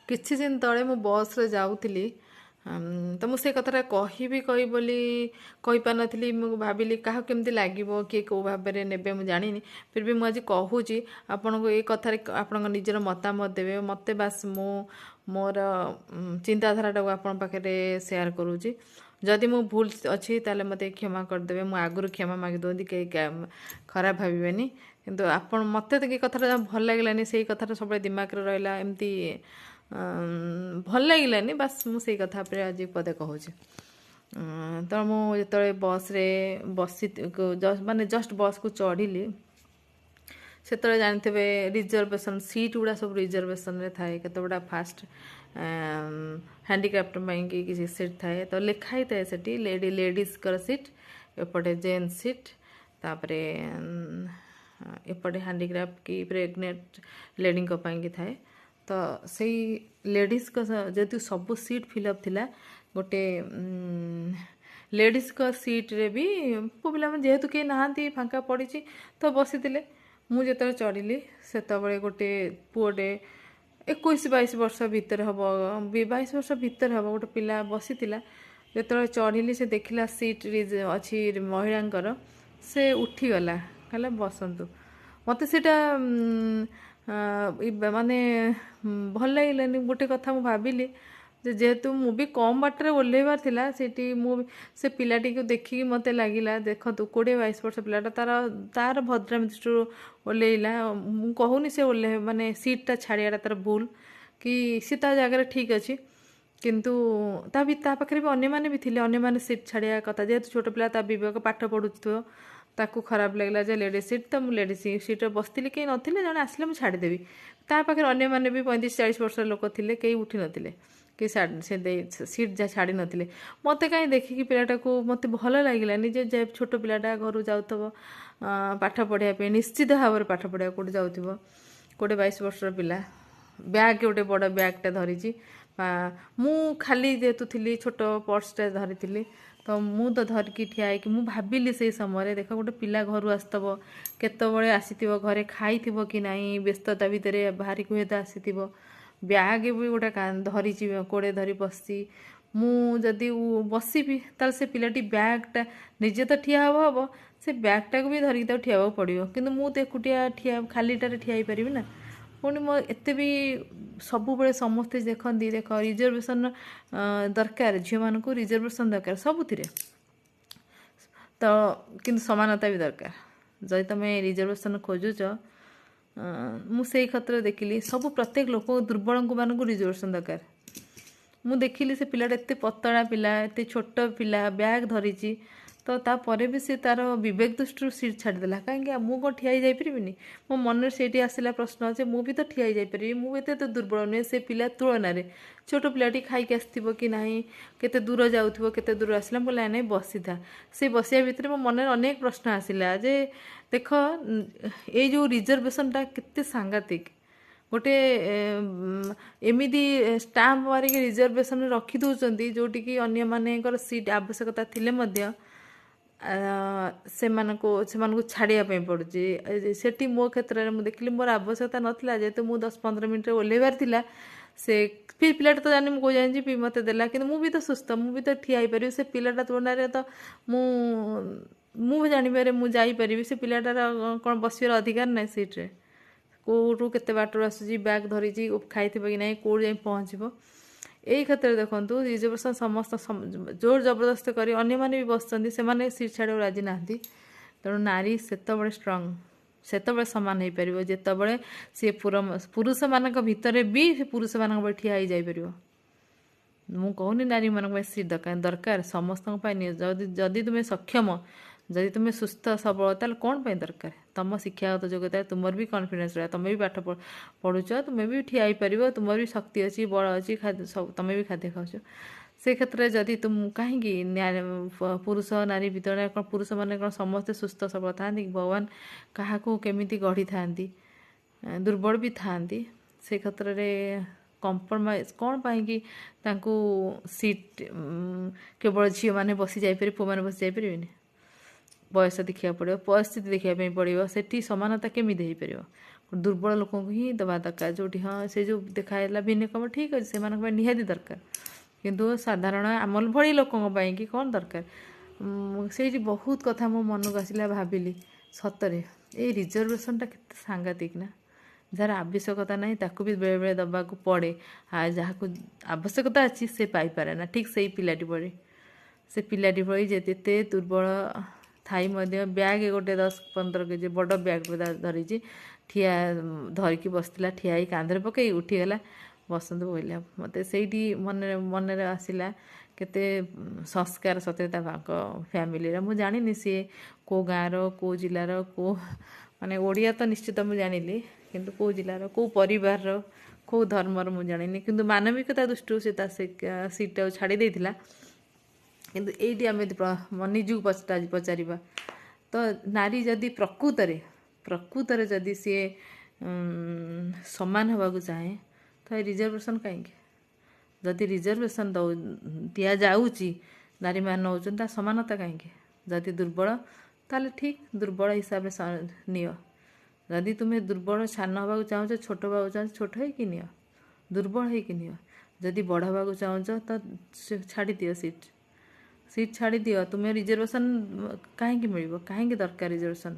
କିଛି ଦିନ ତଳେ ମୁଁ ବସ୍ରେ ଯାଉଥିଲି। ତ ମୁଁ ସେ କଥାଟା କହିବି କହିବି ବୋଲି କହିପାରିନଥିଲି। ମୁଁ ଭାବିଲି କାହାକୁ କେମିତି ଲାଗିବ, କିଏ କେଉଁ ଭାବରେ ନେବେ ମୁଁ ଜାଣିନି। ଫିର୍ ବି ମୁଁ ଆଜି କହୁଛି ଆପଣଙ୍କୁ, ଏଇ କଥାରେ ଆପଣଙ୍କ ନିଜର ମତାମତ ଦେବେ ମୋତେ। ବାସ୍, ମୁଁ ମୋର ଚିନ୍ତାଧାରାଟାକୁ ଆପଣଙ୍କ ପାଖରେ ସେୟାର କରୁଛି। ଯଦି ମୁଁ ଭୁଲ ଅଛି, ତାହେଲେ ମୋତେ କ୍ଷମା କରିଦେବେ। ମୁଁ ଆଗରୁ କ୍ଷମା ମାଗି ଦେଉଛି, କେହି ଖରାପ ଭାବିବେନି। କିନ୍ତୁ ଆପଣ ମୋତେ ତ ଏ କଥାଟା ଭଲ ଲାଗିଲାନି। ସେଇ କଥାଟା ସବୁବେଳେ ଦିମାଗରେ ରହିଲା, ଏମିତି ଭଲ ଲାଗିଲାନି। ବାସ୍, ମୁଁ ସେଇ କଥା ଉପରେ ଆଜି ପଦେ କହୁଛି। ତ ମୁଁ ଯେତେବେଳେ ବସ୍ରେ ବସି, ମାନେ ଜଷ୍ଟ ବସ୍କୁ ଚଢ଼ିଲି, ସେତେବେଳେ ଜାଣିଥିବେ ରିଜର୍ଭେସନ୍ ସିଟ୍ ଗୁଡ଼ା ସବୁ ରିଜର୍ଭେସନ୍ରେ ଥାଏ। କେତେ ଗୁଡ଼ା ଫାଷ୍ଟ ହ୍ୟାଣ୍ଡିକ୍ରାଫ୍ଟ ପାଇଁକି କିଛି ସିଟ୍ ଥାଏ। ତ ଲେଖା ହେଇଥାଏ ସେଠି ଲେଡ଼ିଜ୍ଙ୍କର ସିଟ୍ ଏପଟେ, ଜେଣ୍ଟସ୍ ସିଟ୍, ତାପରେ ଏପଟେ ହ୍ୟାଣ୍ଡିକ୍ରାଫ୍ଟ କି ପ୍ରେଗନେଣ୍ଟ ଲେଡ଼ିଙ୍କ ପାଇଁକି ଥାଏ। ତ ସେଇ ଲେଡ଼ିଜ୍ଙ୍କ ଯେହେତୁ ସବୁ ସିଟ୍ ଫିଲ୍ଅପ୍ ଥିଲା, ଗୋଟେ ଲେଡ଼ିଜ୍ଙ୍କ ସିଟ୍ରେ ବି ପୁଅ ପିଲାମାନେ ଯେହେତୁ କେହି ନାହାନ୍ତି, ଫାଙ୍କା ପଡ଼ିଛି, ତ ବସିଥିଲେ। ମୁଁ ଯେତେବେଳେ ଚଢ଼ିଲି, ସେତେବେଳେ ଗୋଟେ ପୁଅଟେ, 21-22 ବର୍ଷ ଭିତରେ ହେବ, 22 ବର୍ଷ ଭିତରେ ହେବ, ଗୋଟେ ପିଲା ବସିଥିଲା। ଯେତେବେଳେ ଚଢ଼ିଲି, ସେ ଦେଖିଲା ସିଟ୍ ଅଛି ମହିଳାଙ୍କର, ସେ ଉଠିଗଲା, କହିଲା ବସନ୍ତୁ। ମୋତେ ସେଇଟା ମାନେ ଭଲ ଲାଗିଲାନି। ଗୋଟେ କଥା ମୁଁ ଭାବିଲି ଯେ ଯେହେତୁ ମୁଁ ବି କମ୍ ବାଟରେ ଓହ୍ଲେଇବାର ଥିଲା ସେଇଠି, ମୁଁ ସେ ପିଲାଟିକୁ ଦେଖିକି ମୋତେ ଲାଗିଲା, ଦେଖନ୍ତୁ, 20-22 ବର୍ଷ ପିଲାଟା ତାର ଭଦ୍ରାମି ଦୃଷ୍ଟିରୁ ଓହ୍ଲେଇଲା। ମୁଁ କହୁନି ସେ ଓହ୍ଲେଇ ମାନେ ସିଟ୍ଟା ଛାଡ଼ିବାଟା ତାର ଭୁଲ କି ସେ ତା ଜାଗାରେ ଠିକ୍ ଅଛି। କିନ୍ତୁ ତା ବି ତା ପାଖରେ ବି ଅନ୍ୟମାନେ ବି ଥିଲେ, ଅନ୍ୟମାନେ ସିଟ୍ ଛାଡ଼ିବା କଥା। ଯେହେତୁ ଛୋଟ ପିଲା, ତା ବିବେକ, ପାଠ ପଢ଼ୁଥିବ, ତାକୁ ଖରାପ ଲାଗିଲା ଯେ ଲେଡ଼ିଜ୍ ସିଟ୍ ତ, ମୁଁ ଲେଡ଼ିଜ୍ ସିଟ୍ରେ ବସିଥିଲି, କେହି ନଥିଲେ, ଜଣେ ଆସିଲେ ମୁଁ ଛାଡ଼ିଦେବି। ତା ପାଖରେ ଅନ୍ୟମାନେ ବି 35-40 ବର୍ଷର ଲୋକ ଥିଲେ, କେହି ଉଠି ନଥିଲେ କି ସେ ଦେଇ ସିଟ୍ ଯାହା ଛାଡ଼ି ନଥିଲେ। ମୋତେ କାହିଁ ଦେଖିକି ପିଲାଟାକୁ ମୋତେ ଭଲ ଲାଗିଲାନି ଯେ ଛୋଟ ପିଲାଟା ଘରୁ ଯାଉଥିବ ପାଠ ପଢ଼ିବା ପାଇଁ, ନିଶ୍ଚିତ ଭାବରେ ପାଠ ପଢ଼ିବାକୁ କେଉଁଠି ଯାଉଥିବ। 20-22 ବର୍ଷର ପିଲା ବ୍ୟାଗ୍, ଗୋଟେ ବଡ଼ ବ୍ୟାଗ୍ଟା ଧରିଛି। ମୁଁ ଖାଲି ଯେହେତୁ ଥିଲି, ଛୋଟ ପର୍ସଟା ଧରିଥିଲି, ତ ମୁଁ ତ ଧରିକି ଠିଆ ହେଇକି ମୁଁ ଭାବିଲି ସେଇ ସମୟରେ, ଦେଖ, ଗୋଟେ ପିଲା ଘରୁ ଆସିଥିବ, କେତେବେଳେ ଆସିଥିବ, ଘରେ ଖାଇଥିବ କି ନାହିଁ, ବ୍ୟସ୍ତତା ଭିତରେ ବାହାରିକୁ ହୁଏତ ଆସିଥିବ, ବ୍ୟାଗ୍ ବି ଗୋଟେ ଧରିଛି, କୋଡ଼େ ଧରି ବସିଛି। ମୁଁ ଯଦି ବସିବି, ତାହେଲେ ସେ ପିଲାଟି ବ୍ୟାଗ୍ଟା ନିଜେ ତ ଠିଆ ହେବ ହେବ, ସେ ବ୍ୟାଗ୍ଟାକୁ ବି ଧରିକି ତାକୁ ଠିଆ ହେବାକୁ ପଡ଼ିବ। କିନ୍ତୁ ମୁଁ ତ ଏକୁଟିଆ ଠିଆ ଖାଲିଟାରେ ଠିଆ ହେଇପାରିବି ନା? ପୁଣି ମୋ ଏତେ ବି ସବୁବେଳେ ସମସ୍ତେ ଦେଖନ୍ତି, ଦେଖ, ରିଜର୍ଭେସନ୍ ଦରକାର, ଝିଅମାନଙ୍କୁ ରିଜର୍ଭେସନ୍ ଦରକାର ସବୁଥିରେ ତ, କିନ୍ତୁ ସମାନତା ବି ଦରକାର। ଯଦି ତୁମେ ରିଜର୍ଭେସନ୍ ଖୋଜୁଛ, ମୁଁ ସେଇ କ୍ଷେତ୍ରରେ ଦେଖିଲି ସବୁ ପ୍ରତ୍ୟେକ ଲୋକ ଦୁର୍ବଳଙ୍କୁ ମାନଙ୍କୁ ରିଜର୍ଭେସନ୍ ଦରକାର। ମୁଁ ଦେଖିଲି ସେ ପିଲାଟା ଏତେ ପତଳା ପିଲା, ଏତେ ଛୋଟ ପିଲା, ବ୍ୟାଗ୍ ଧରିଛି, ତ ତାପରେ ବି ସେ ତାର ବିବେକ ଦୃଷ୍ଟିରୁ ସିଟ୍ ଛାଡ଼ିଦେଲା। କାହିଁକି ମୁଁ କ'ଣ ଠିଆ ହେଇ ଯାଇପାରିବିନି? ମୋ ମନରେ ସେଇଠି ଆସିଲା ପ୍ରଶ୍ନ ଯେ ମୁଁ ବି ତ ଠିଆ ହେଇଯାଇପାରିବି, ମୁଁ ଏତେ ତ ଦୁର୍ବଳ ନୁହେଁ ସେ ପିଲା ତୁଳନାରେ। ଛୋଟ ପିଲାଟି ଖାଇକି ଆସିଥିବ କି ନାହିଁ, କେତେ ଦୂର ଯାଉଥିବ, କେତେ ଦୂର ଆସିଲା। ମୁଁ କହିଲି ନାଇଁ, ବସିଥା। ସେ ବସିବା ଭିତରେ ମୋ ମନରେ ଅନେକ ପ୍ରଶ୍ନ ଆସିଲା ଯେ ଦେଖ, ଏଇ ଯେଉଁ ରିଜର୍ଭେସନଟା କେତେ ସାଂଘାତିକ। ଗୋଟେ ଏମିତି ଷ୍ଟାମ୍ପ ମାରିକି ରିଜର୍ଭେସନ୍ ରଖି ଦେଉଛନ୍ତି, ଯେଉଁଠିକି ଅନ୍ୟମାନଙ୍କର ସିଟ୍ ଆବଶ୍ୟକତା ଥିଲେ ମଧ୍ୟ ସେମାନଙ୍କୁ ଛାଡ଼ିବା ପାଇଁ ପଡ଼ୁଛି। ସେଠି ମୋ କ୍ଷେତ୍ରରେ ମୁଁ ଦେଖିଲି ମୋର ଆବଶ୍ୟକତା ନଥିଲା। ଯେହେତୁ ମୁଁ 10-15 ମିନିଟ୍ରେ ଓହ୍ଲେଇବାର ଥିଲା, ସେ ପିଲାଟା ତ ଜାଣିନି ମୁଁ କେଉଁ ଜାଣିଛି ବି ମୋତେ ଦେଲା। କିନ୍ତୁ ମୁଁ ବି ତ ସୁସ୍ଥ, ମୁଁ ବି ତ ଠିଆ ହେଇପାରିବି ସେ ପିଲାଟା ତୁଳନାରେ। ତ ମୁଁ ଜାଣିବାରେ ମୁଁ ଯାଇପାରିବି, ସେ ପିଲାଟାର କ'ଣ ବସିବାର ଅଧିକାର ନାହିଁ ସିଟ୍ରେ? କେଉଁଠୁ କେତେ ବାଟରୁ ଆସୁଛି, ବ୍ୟାଗ୍ ଧରିଛି, ଖାଇଥିବ କି ନାହିଁ, କେଉଁଠି ଯାଇ ପହଞ୍ଚିବ? ଏଇ କ୍ଷେତ୍ରରେ ଦେଖନ୍ତୁ, ରିଜର୍ଭେସନ୍ ସମସ୍ତ ଜୋର ଜବରଦସ୍ତ କରି ଅନ୍ୟମାନେ ବି ବସିଛନ୍ତି, ସେମାନେ ସିଟ୍ ଛାଡ଼ିବାକୁ ରାଜି ନାହାନ୍ତି। ତେଣୁ ନାରୀ ସେତେବେଳେ ଷ୍ଟ୍ରଙ୍ଗ, ସେତେବେଳେ ସମାନ ହେଇପାରିବ ଯେତେବେଳେ ସିଏ ପୁରୁଷମାନଙ୍କ ଭିତରେ ବି ସେ ପୁରୁଷମାନଙ୍କ ଭଳି ଠିଆ ହେଇଯାଇପାରିବ। ମୁଁ କହୁନି ନାରୀମାନଙ୍କ ପାଇଁ ସିଟ୍ ଦରକାର। ଦରକାର ସମସ୍ତଙ୍କ ପାଇଁ। ଯଦି ତୁମେ ସକ୍ଷମ, ଯଦି ତୁମେ ସୁସ୍ଥ ସବଳ, ତାହେଲେ କ'ଣ ପାଇଁ ଦରକାର? ତୁମ ଶିକ୍ଷାଗତ ଯୋଗ୍ୟତା, ତୁମର ବି କନଫିଡେନ୍ସ ରହିବ, ତୁମେ ବି ପାଠ ପଢ଼ୁଛ, ତୁମେ ବି ଠିଆ ହେଇପାରିବ, ତୁମର ବି ଶକ୍ତି ଅଛି, ବଳ ଅଛି, ଖାଦ୍ୟ ସବୁ, ତୁମେ ବି ଖାଦ୍ୟ ଖାଉଛ। ସେ କ୍ଷେତ୍ରରେ ଯଦି ତୁମ କାହିଁକି ପୁରୁଷ ନାରୀ ଭିତରେ କ'ଣ, ପୁରୁଷମାନେ କ'ଣ ସମସ୍ତେ ସୁସ୍ଥ ସବଳ ଥାଆନ୍ତି? ଭଗବାନ କାହାକୁ କେମିତି ଗଢ଼ିଥାନ୍ତି, ଦୁର୍ବଳ ବି ଥାଆନ୍ତି। ସେ କ୍ଷେତ୍ରରେ କମ୍ପ୍ରମାଇଜ୍ କ'ଣ ପାଇଁକି ତାଙ୍କୁ ସିଟ୍ କେବଳ ଝିଅମାନେ ବସି ଯାଇପାରିବେ, ପୁଅମାନେ ବସି ଯାଇପାରିବେନି? ବୟସ ଦେଖିବାକୁ ପଡ଼ିବ, ପରିସ୍ଥିତି ଦେଖିବା ପାଇଁ ପଡ଼ିବ। ସେଠି ସମାନତା କେମିତି ହେଇପାରିବ? ଦୁର୍ବଳ ଲୋକଙ୍କୁ ହିଁ ଦେବା ଦରକାର। ଯେଉଁଠି ହଁ ସେ ଯେଉଁ ଦେଖା ହେଇଥିଲା ଭିନ୍ନକ୍ଷମ, ଠିକ୍ ଅଛି, ସେମାନଙ୍କ ପାଇଁ ନିହାତି ଦରକାର, କିନ୍ତୁ ସାଧାରଣ ଆମ ଭଳି ଲୋକଙ୍କ ପାଇଁ କି କ'ଣ ଦରକାର? ସେଇଠି ବହୁତ କଥା ମୋ ମନକୁ ଆସିଲା। ଭାବିଲି ସତରେ ଏଇ ରିଜର୍ଭେସନଟା କେତେ ସାଂଘାତିକ ନା? ଯାହାର ଆବଶ୍ୟକତା ନାହିଁ ତାକୁ ବି ବେଳେବେଳେ ଦେବାକୁ ପଡ଼େ, ଆଉ ଯାହାକୁ ଆବଶ୍ୟକତା ଅଛି ସେ ପାଇପାରେ ନା। ଠିକ୍ ସେଇ ପିଲାଟି ଭଳି, ସେ ପିଲାଟି ଭଳି ଯେତେ ଦୁର୍ବଳ ଥାଇ ମଧ୍ୟ ବ୍ୟାଗ୍ ଗୋଟେ 10-15 କେଜି ବଡ଼ ବ୍ୟାଗ୍ ଧରିଛି, ଠିଆ ଧରିକି ବସିଥିଲା, ଠିଆ ହେଇ କାନ୍ଧରେ ପକାଇ ଉଠିଗଲା, ବସନ୍ତୁ ବୋଇଲା। ମୋତେ ସେଇଠି ମନରେ ଆସିଲା କେତେ ସଂସ୍କାର ସତେ ତାଙ୍କ ଫ୍ୟାମିଲିର। ମୁଁ ଜାଣିନି ସିଏ କେଉଁ ଗାଁର, କେଉଁ ଜିଲ୍ଲାର, କେଉଁ ମାନେ ଓଡ଼ିଆ ତ ନିଶ୍ଚିତ ମୁଁ ଜାଣିଲି, କିନ୍ତୁ କେଉଁ ଜିଲ୍ଲାର, କେଉଁ ପରିବାରର, କେଉଁ ଧର୍ମର ମୁଁ ଜାଣିନି, କିନ୍ତୁ ମାନବିକତା ଦୃଷ୍ଟିରୁ ସେ ତା ସିଟ୍ଟାକୁ ଛାଡ଼ି ଦେଇଥିଲା। କିନ୍ତୁ ଏଇଠି ଆମେ ନିଜକୁ ପଚାରିବା ତ, ନାରୀ ଯଦି ପ୍ରକୃତରେ ଯଦି ସିଏ ସମାନ ହେବାକୁ ଚାହେଁ ତ ଏ ରିଜର୍ଭେସନ୍ କାହିଁକି? ଯଦି ରିଜର୍ଭେସନ୍ ଦଉ ଦିଆଯାଉଛି, ନାରୀମାନେ ନେଉଛନ୍ତି, ତା ସମାନତା କାହିଁକି? ଯଦି ଦୁର୍ବଳ ତାହେଲେ ଠିକ୍ ଦୁର୍ବଳ ହିସାବରେ ନିଅ। ଯଦି ତୁମେ ଦୁର୍ବଳ ସାନ ହେବାକୁ ଚାହୁଁଛ, ଛୋଟ ହେବାକୁ ଚାହୁଁଛ, ଛୋଟ ହେଇକି ନିଅ, ଦୁର୍ବଳ ହେଇକି ନିଅ। ଯଦି ବଡ଼ ହେବାକୁ ଚାହୁଁଛ ତ ଛାଡ଼ିଦିଅ ସିଟ୍, ସିଟ୍ ଛାଡ଼ିଦିଅ। ତୁମେ ରିଜର୍ଭେସନ୍ କାହିଁକି ମିଳିବ? କାହିଁକି ଦରକାର ରିଜର୍ଭେସନ୍?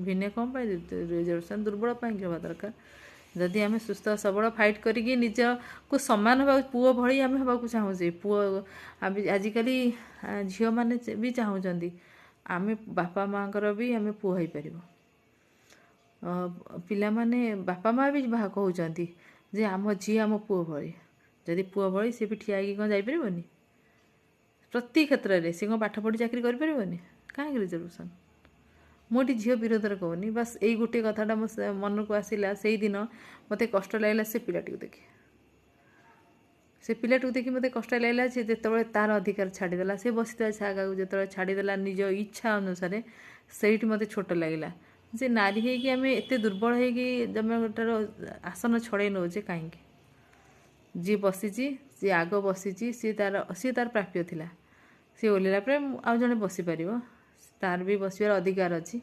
ଭିନ୍ନ କ'ଣ ପାଇଁ ରିଜର୍ଭେସନ୍? ଦୁର୍ବଳ ପାଇଁ ହେବା ଦରକାର। ଯଦି ଆମେ ସୁସ୍ଥ ସବଳ ଫାଇଟ୍ କରିକି ନିଜକୁ ସମାନ ହେବାକୁ, ପୁଅ ଭଳି ଆମେ ହେବାକୁ ଚାହୁଁଛେ, ପୁଅ ଆଜିକାଲି ଝିଅମାନେ ବି ଚାହୁଁଛନ୍ତି ଆମେ ବାପା ମାଆଙ୍କର ବି ଆମେ ପୁଅ ହେଇପାରିବୁ। ପିଲାମାନେ ବାପା ମାଆ ବି କହୁଛନ୍ତି ଯେ ଆମ ଝିଅ ଆମ ପୁଅ ଭଳି। ଯଦି ପୁଅ ଭଳି ସେ ବି ଠିଆ ହେଇକି କ'ଣ ଯାଇପାରିବନି? ପ୍ରତି କ୍ଷେତ୍ରରେ ସେ କ'ଣ ପାଠ ପଢ଼ି ଚାକିରି କରିପାରିବନି? କାହିଁକି ରିଜର୍ଭେସନ୍? ମୁଁ ଏଠି ଝିଅ ବିରୋଧରେ କହୁନି, ବାସ୍ ଏଇ ଗୋଟିଏ କଥାଟା ମୋ ମନକୁ ଆସିଲା ସେଇଦିନ। ମୋତେ କଷ୍ଟ ଲାଗିଲା ସେ ପିଲାଟିକୁ ଦେଖି, ସେ ପିଲାଟିକୁ ଦେଖି ମୋତେ କଷ୍ଟ ଲାଗିଲା। ସେ ଯେତେବେଳେ ତାର ଅଧିକାର ଛାଡ଼ିଦେଲା, ସେ ବସିଥିବା ଜାଗାକୁ ଯେତେବେଳେ ଛାଡ଼ିଦେଲା ନିଜ ଇଚ୍ଛା ଅନୁସାରେ, ସେଇଠି ମୋତେ ଛୋଟ ଲାଗିଲା ଯେ ନାରୀ ହେଇକି ଆମେ ଏତେ ଦୁର୍ବଳ ହେଇକି ଆମେ ଗୋଟାର ଆସନ ଛଡ଼େଇ ନେଉଛେ କାହିଁକି? ଯିଏ ବସିଛି, ଯିଏ ଆଗ ବସିଛି, ସିଏ ତାର ପ୍ରାପ୍ୟ ଥିଲା। ସିଏ ଓହ୍ଲେଇଲା ପରେ ଆଉ ଜଣେ ବସିପାରିବ, ତାର ବି ବସିବାର ଅଧିକାର ଅଛି।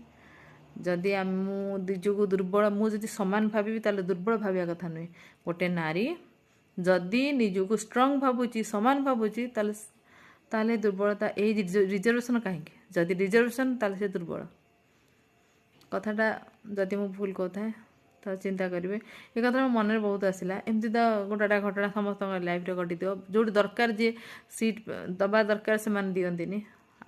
ଯଦି ମୁଁ ନିଜକୁ ଦୁର୍ବଳ, ମୁଁ ଯଦି ସମାନ ଭାବିବି ତାହେଲେ ଦୁର୍ବଳ ଭାବିବା କଥା ନୁହେଁ। ଗୋଟେ ନାରୀ ଯଦି ନିଜକୁ ଷ୍ଟ୍ରଙ୍ଗ ଭାବୁଛି, ସମାନ ଭାବୁଛି, ତାହେଲେ ଦୁର୍ବଳତା ଏଇ ରିଜର୍ଭେସନ୍ କାହିଁକି? ଯଦି ରିଜର୍ଭେସନ୍ ତାହେଲେ ସେ ଦୁର୍ବଳ। କଥାଟା ଯଦି ମୁଁ ଭୁଲ କହୁଥାଏ ତ ଚିନ୍ତା କରିବେ। ଏ କଥା ମୋ ମନରେ ବହୁତ ଆସିଲା। ଏମିତି ତ ଗୋଟାଟା ଘଟଣା ସମସ୍ତଙ୍କ ଲାଇଫ୍ରେ ଘଟିଥିବ। ଯେଉଁଠି ଦରକାର ଯିଏ ସିଟ୍ ଦେବା ଦରକାର ସେମାନେ ଦିଅନ୍ତିନି,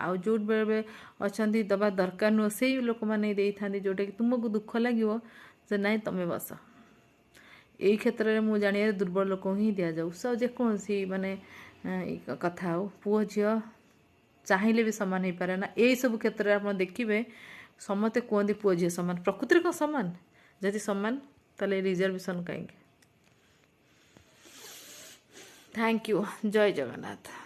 ଆଉ ଯେଉଁଠି ବେଳେବେଳେ ଅଛନ୍ତି ଦେବା ଦରକାର ନୁହଁ ସେଇ ଲୋକମାନେ ଦେଇଥାନ୍ତି, ଯେଉଁଟାକି ତୁମକୁ ଦୁଃଖ ଲାଗିବ ଯେ ନାଇଁ ତୁମେ ବସ। ଏଇ କ୍ଷେତ୍ରରେ ମୁଁ ଜାଣିବାରେ ଦୁର୍ବଳ ଲୋକଙ୍କୁ ହିଁ ଦିଆଯାଉ। ଯେକୌଣସି ମାନେ କଥା ହଉ, ପୁଅ ଝିଅ ଚାହିଁଲେ ବି ସମାନ ହେଇପାରେ ନା। ଏଇସବୁ କ୍ଷେତ୍ରରେ ଆପଣ ଦେଖିବେ ସମସ୍ତେ କୁହନ୍ତି ପୁଅ ଝିଅ ସମାନ, ପ୍ରକୃତିରେ କ'ଣ ସମାନ? ଯଦି ସମାନ ତାହେଲେ ରିଜର୍ଭେସନ୍ କାହିଁକି? Thank you. Jay Jagannath.